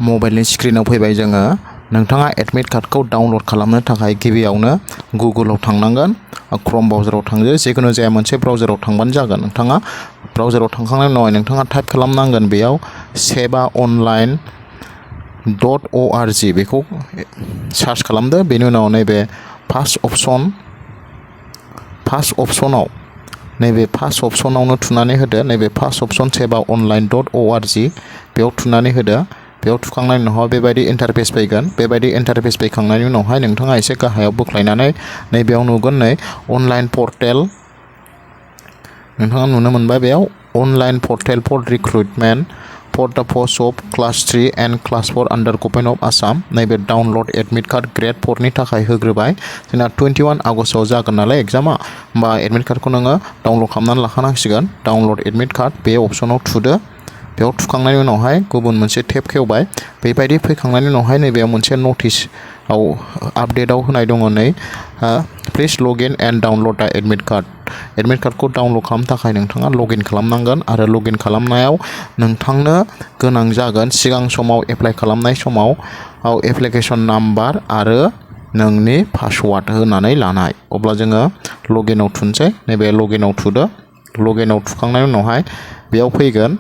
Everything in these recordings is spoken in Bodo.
मबाइलनि स्क्रिनाव फैबाय जोङो नोंथाङा एडमिट कार्डखौ डाउनलड खालामनो थाखाय गिबियावनो गुगोलाव थांनांगोन क्रोम ब्राउजाराव थांदो जिखुनु जाया मोनसे ब्राउजाराव थांबानो जागोन नोंथाङा ब्राउजाराव थांखांनायनि उनाव नोंथाङा टाइप खालामनांगोन बेयाव seva.online.org बेखौ सार्च खालामदो बेनि उनाव नैबे फार्स्ट अपसनाव नैबे फार्स्ट अपसनावनो थुनानै होदो नैबे फार्स्ट अपसन seva.online.org बेयाव थुनानै होदो बेयाव थुखांनायनि उनाव बेबायदि इन्टारफेस फैगोन बेबायदि इन्टारफेस फैखांनायनि उनावहाय नोंथाङा एसे गाहायाव बोख्लायनानै नैबेयाव नुगोन नै अनलाइन पर्टेल नोंथाङा नुनो मोनबाय बेयाव online portal for recruitment for the post of class 3 and class 4 under government of Assam नैबे डाउनलड एडमिट कार्ड ग्रेड 4 नि थाखाय होग्रोबाय जोंना 21 आगस्टआव जागोन नालाय एग्जामा होमबा एडमिट कार्डखौ नोङो डाउनलड खालामनानै लाखानांसिगोन डाउनलड एडमिट कार्ड बे अपसनाव थुदो बेयाव थुखांनायनि उनावहाय गुबुन मोनसे टेब खेवबाय बेबायदि फैखांनायनि उनावहाय नैबेयाव मोनसे नटिसआव आपडेटआव होनाय दङ नै प्लिज लगइन एन्ड डाउनलड द एडमिट कार्डखौ डाउनलड खालामनो थाखाय नोंथाङा लगइन खालामनांगोन आरो लगइन खालामनायाव नोंथांनो गोनां जागोन सिगां समाव एप्लाइ खालामनाय समाव एप्लिकेसन नाम्बार आरो नोंनि पासवार्ड होनानै लानाय अब्ला जोङो लगइनआव थुनसै नैबे लगइनआव थुदो लगइनआव थुखांनायनि उनावहाय बेयाव फैगोन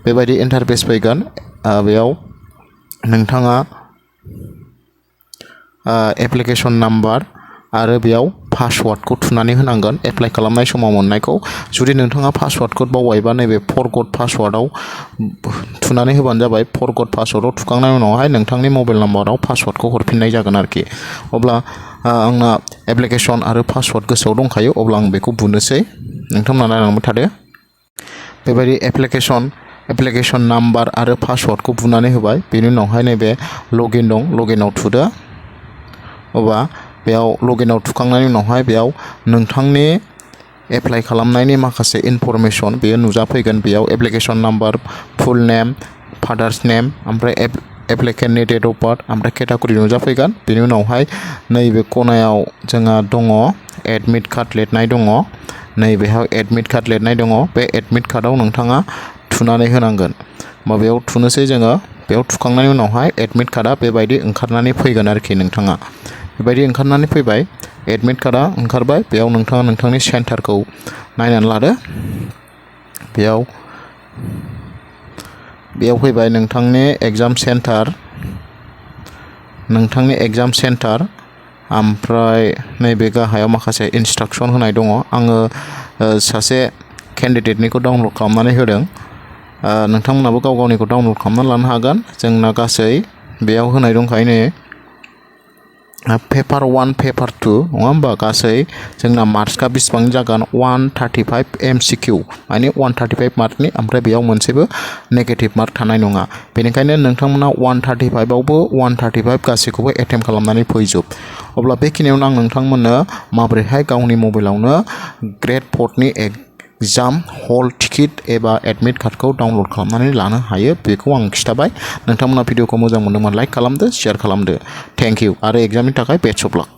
बेबायदि इन्टारफेस फैगोन बेयाव नोंथाङा एप्लिकेसन नाम्बार आरो बेयाव पासवार्डखौ थुनानै होनांगोन एप्लाइ खालामनाय समाव मोननायखौ जुदि नोंथाङा पासवार्डखौ बावबायबा नैबे फरगट पासवार्डआव थुनानै होबानो जाबाय फरगट पासवार्डआव थुखांनायनि उनावहाय नोंथांनि मबाइल नाम्बाराव पासवार्डखौ हरफिननाय जागोन आरोखि अब्ला आंना एप्लिकेसन आरो पासवार्ड गोसोआव दंखायो अब्ला आं बेखौ बुनोसै नोंथांमोना नायलांबाय थादो बेबायदि एप्लिकेसन नाम्बार आरो पासवार्डखौ बुनानै होबाय बेनि उनावहाय नैबे लगइन दं लगइनआव थुदो अब्ला बेयाव लगइनआव थुखांनायनि उनावहाय बेयाव नोंथांनि एप्लाइ खालामनायनि माखासे इनफरमेसन बेयो नुजाफैगोन बेयाव एप्लिकेसन नाम्बार फुल नेम फादार्स नेम ओमफ्राय एप्लिकेन्टनि डेट अफ बार्थ ओमफ्राय केटागरि नुजाफैगोन बेनि उनावहाय नैबे खनायाव जोंहा दङ एडमिट कार्ड लिरनाय दङ नैबेहाय एडमिट कार्ड लिरनाय दङ बे एडमिट कार्डआव नोंथाङा थुनानै होनांगोन बेयाव थुनोसै जोङो बेयाव थुखांनायनि उनावहाय एडमिट कार्डआ बेबायदि ओंखारनानै फैगोन आरोखि नोंथाङा बेबायदि ओंखारनानै फैबाय एडमिट कार्डआ ओंखारबाय बेयाव नोंथाङा नोंथांनि सेन्टारखौ नायनानै लादो बेयाव फैबाय नोंथांनि एग्जाम सेन्टार ओमफ्राय नैबे गाहायाव माखासे इन्सट्राक्सन होनाय दङ आङो सासे केन्डिडेटनिखौ डाउनलड खालामनानै होदों नोंथांमोनाबो गाव गावनिखौ डाउनलड खालामनानै लानो हागोन जोंना गासै बेयाव होनाय दंखायो नै पेपार 1 पेपार 2 नङा होमबा गासै जोंना मार्क्सआ बेसेबां जागोन 135 MCQ माने 135 मार्कनि ओमफ्राय बेयाव मोनसेबो नेगेटिभ मार्क थानाय नङा बेनिखायनो नोंथांमोना 135आवबो 135 गासैखौबो एटेम्प्ट खालामनानै फैजोब अब्ला बेखिनियावनो आं नोंथांमोननो माबोरैहाय गावनि मबाइलावनो ग्रेड 4 नि एग्जाम हल टिकेट एबा एडमिट कार्डखौ डाउनलड खालामनानै लानो हायो बेखौ आं खिथाबाय नोंथांमोना भिडिअखौ मोजां मोनदोंमोन लाइक खालामदो शेयार खालामदो थेंक इउ आरो एग्जामनि थाखाय बेस्ट अफ लाक